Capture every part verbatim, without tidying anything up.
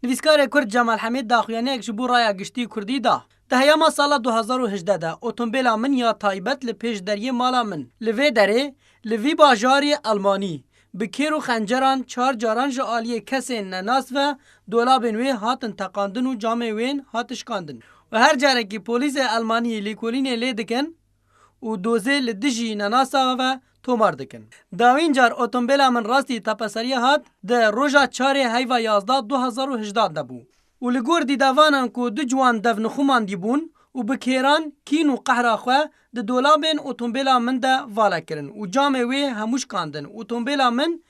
Nivîskarê Kurd Cemal Hemîd daxuyaniyek ji bo raya giştî Kurdî da. Di heyama sala du hezar û hejdeh de otombêla min ya taybet li pêş deriyê mala min. Li vê derê, li vî bajarê Elmanî, bi kêr û xenceran çar caran ji aliyê kesên nenas ve dolabên wê hatin teqandin û camê wên hat şikandin. Û her carekî polîsê Elmanî lêkolînê lê dikin, û dozê li dijî nenasa ve tomar dikin. Dawîn car otombêla min rastî tepeseriyê hat di roja çarê heyva yazdeh du hezar û hejdeh de bû. Û li gor dîdevanan ku du ciwan dev nixumandî bûn û bi kêran, kîn û qehra xwe di dolabên otombêla min de vala kirin û camê wê hemû şikandin. Otombêla min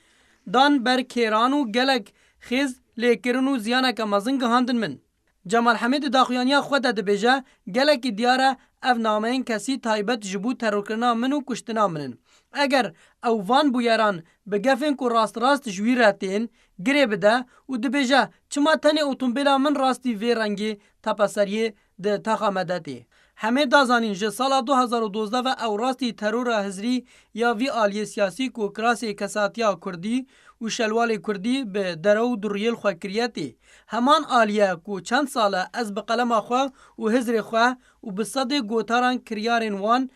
dan ber kêran û gelek xêz lê kirin û ziyaneke mezin gihandin min. Cemal Hemîd di daxuyaniya xwe de dibêje, gelekî diyar e ev nameyên kesî taybet ji bo terorkirina min û kuştina min in. Eger ew van bûyeran bi gefên ku rast rast ji wî re tên, girê bide û dibêje, çima tenê otombêla min rastî vê rengê tepeseriyê di taxa me de tê? Hemê da zanîn, ji sala du hezar û dozdeh ve ew rastî terora hizrî ya vî aliyê siyasî ku kirasê kesatiya kurdî û şelwalê kurdî bi derew û duriyê li xwe kiriye tê. Heman aliye ku çend sal e ez bi qelema xwe û hizrê xwe û bi sedê gotaran kiryarên wan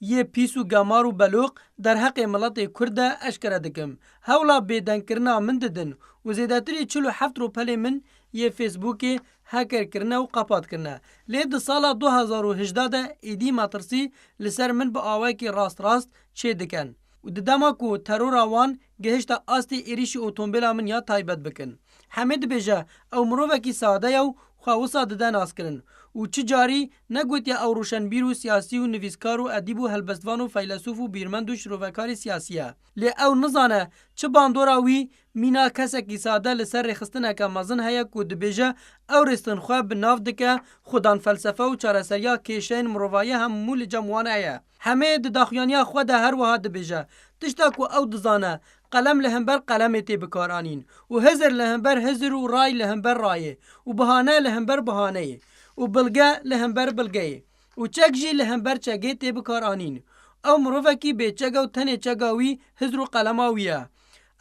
yê pîs û gemar û beloq derheqê miletê kurd de eşkere dikim. Hewla bêdengkirina min didin û zêdetirî çil û heft rûpelê min yê Facebookê heker kirine û qapat kirine. Lê di sala du hezar û hejdeh de êdî metirsî li ser min bi awayekî rast rast çê diken. Û di dema ku terora wan gihişte astê êrîşî otombêla min ya taybet bikin. Hemê dibêje, ew mirovekî sade ye û xwe wisa dide naskirin. Û çi carî negotiye ew roşenbîr û siyasî û nivîskar û edîb û helbestvan û feylesûf û bîrmend û şirovekarê siyasî ye. Lê ew nizane çi bandora wî mîna kesekî sade li ser rêxistineke mezin heye ku dibêje ew rêxistin xwe bi nav dike xudan felsefe û çareseriya kêşeyên mirovayî hemû li cem wan heye. Hemê di daxuyaniya xwe de her wiha dibêje, tişta ku ew dizane, qelem li hember qelemê tê bikaranîn û hizir li hember hizir û ray li hember rayê û bihane li hember bihaneyê û bilge li hember bilgeyê û çek jî li hember çegê tê bikaranîn. Ew mirovekî bê çeg e û tenê çega wî hizr û qelema wî ye.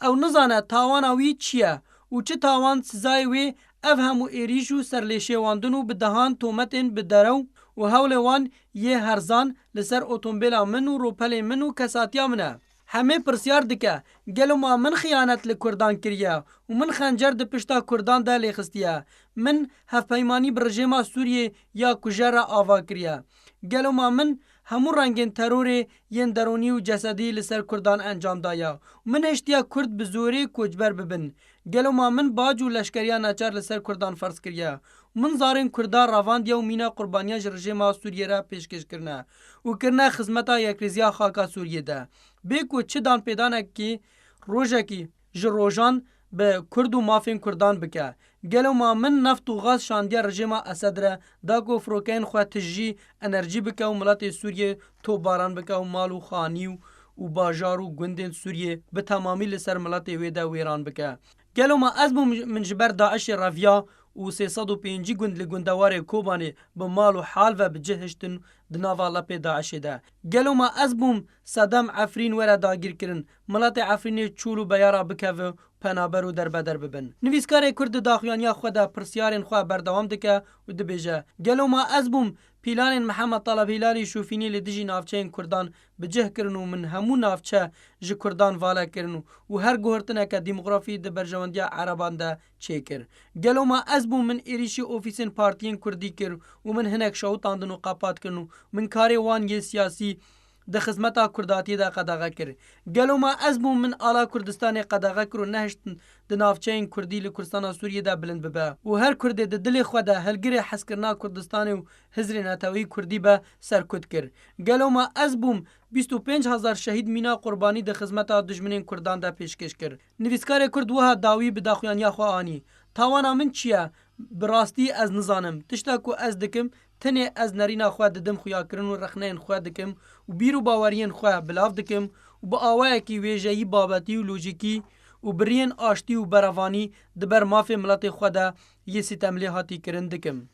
Ew nizane tawana wî çi ye û çi tawan sizayê wê ev hemû êrîş û serlêşêwandin û bi dehan tometên bi derew û hewlê wan yê herzan li ser otombêla min û ropelê min û kesatiya min e. Hemê pirsyar dike, gelo ma min xiyanet li kurdan kiriye û min xencer di pişta kurdan de lêxistiye? Min hevpeymanî bi rejêma Sûriyê ya kuje re ava kiriye? Gelo ma min hemû rengên terorê yên deronî û cesedî li ser kurdan encam daye û min hiştiye kurd bi zorê koçber bibin? Gelo ma min bac û leşkeriya neçar li ser kurdan ferz kiriye? Min zarên kurda revandiye û mîna qurbaniya ji rejêma Sûriyê re pêşkêş kirine û kirine xizmeta yekrêziya xaka Sûriyê de. Bê ku çi danpêdanekî rojekî ji rojan bi kurd û mafên kurdan bike. Gelo ma min neft û gaz şandiye rejêma Esed re da ku firokeyên xwe tijî enerjî bike û miletê Sûriyê topbaran bike û mal û xanî û, û bajar û gundên Sûriyê bi temamî li ser miletê wê de wêran bike? Gelo ma ez bûm min ji ber DAIŞê reviya û sê sed û pêncî gund li gundewarê Kobanê bi mal û hal ve bi cih hiştin di nava lepê DAIŞê de? Gelo ma ez bûm sedem Efrîn were dagîr kirin, miletê Efrînê çûl û beyara bikeve û penaber û derbeder bibin? Nivîskarê Kurd di daxuyaniya xwe de pirsyarên xwe berdewam dike û dibêje, gelo ma ez bûm pîlanên Mihemed Taleb Hîlalî Şûfînî li dijî navçeyên kurdan bi cih kirin û min hemû navçe ji kurdan vala kirin û her guhertineke demografî di berjewendiya ereban de çêkir? Gelo ma ez bûm min êrîşî ofîsên partiyên kurdî kir û min hinek şewitandin û qapat kirin û min karê wan yê siyasî di xizmeta kurdatiyê de qedexe kir? Gelo ma ez bûm min ala Kurdistanê qedexe kir û nehiştin di navçeyên kurdî li Kurdistana Sûriyê de bilind bibe û her kurdê di dilê xwe de hilgirê hezkirina Kurdistanê û hizrê neteweyî kurdî be serkut kir? Gelo ma ez bûm bîst û pênc hezar şehîd mîna qurbanî di xizmeta dijminên kurdan de pêşkêş kir? Nivîskarê Kurd wiha dawî bi daxuyaniya xwe anî, tawana min çi ye? Bi rastî ez nizanim. Tişta ku ez dikim, tenê ez nerîna xwe didim xuyakirin û rexneyên xwe dikim û bîr û baweriyên xwe bilav dikim û bi awayekî wêjeyî babetî û lojîkî û bi riyên aştî û berevanî di ber mafê miletê xwe de yê sîtemlê hatî kirin dikim.